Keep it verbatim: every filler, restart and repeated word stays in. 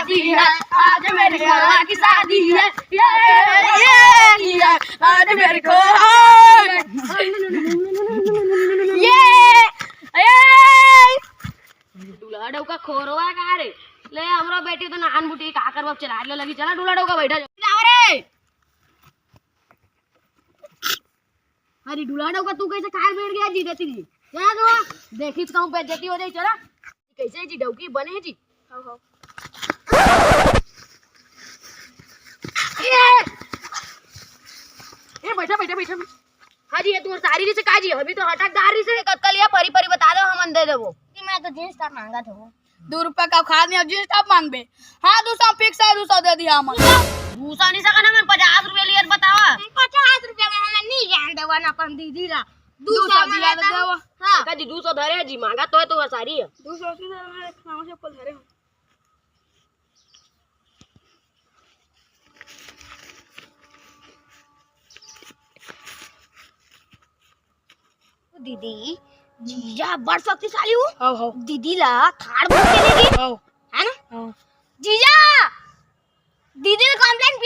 शादी है, आज मेरे घरवा की शादी है। ये, ये, ये, आज मेरे को ये, ये। दूल्हा डौका खोरवा का रे। ले, हमरो बेटी तो नान बुटी का करबो, चला ले लगी। चला, दूल्हा डौका बैठा जा। रे, अरे, दूल्हा डौका तू कैसे खाए बैठ गया जी? देती जी, चला तो। देखी तो कहूँ बेइज्जती हो जाई। चला। कैसे है जी डौकी, बने है जी? हाँ, हाँ। ए, ए, बैठा, बैठा, बैठा। हाँ जी, ये तुम्हारे सारी जी से का जी? अभी तो हटक दार रही से। कतका लिया, परी परी बता दो, हमन दे देबो। कि मैं तो जींस टॉप मांगा था वो। दू रुपया का खाद नहीं, जींस टॉप मांगबे। हाँ, दू सौ फिक्स है, दू सौ दे दिया हमन। दू सौ नहीं सकन, हमन पचास रुपया लिया, बतावा। पचास रुपया में हमन नहीं जान देवन अपन दीदी ला। दू सौ दू सौ दिया दिया तो तो देवा। हाँ। का जी, दू सौ धरे जी, मांगा तो है तो सारी है। दू सौ अस्सी धरे, खाना से ऊपर धरे हो। दीदी, जीजा बड़ शक्तिशाली हूँ। हाँ, हाँ। दीदी ला थाड़ भून के लेगी। हाँ। है ना? हाँ। जीजा, दीदी ने कॉम्प्लान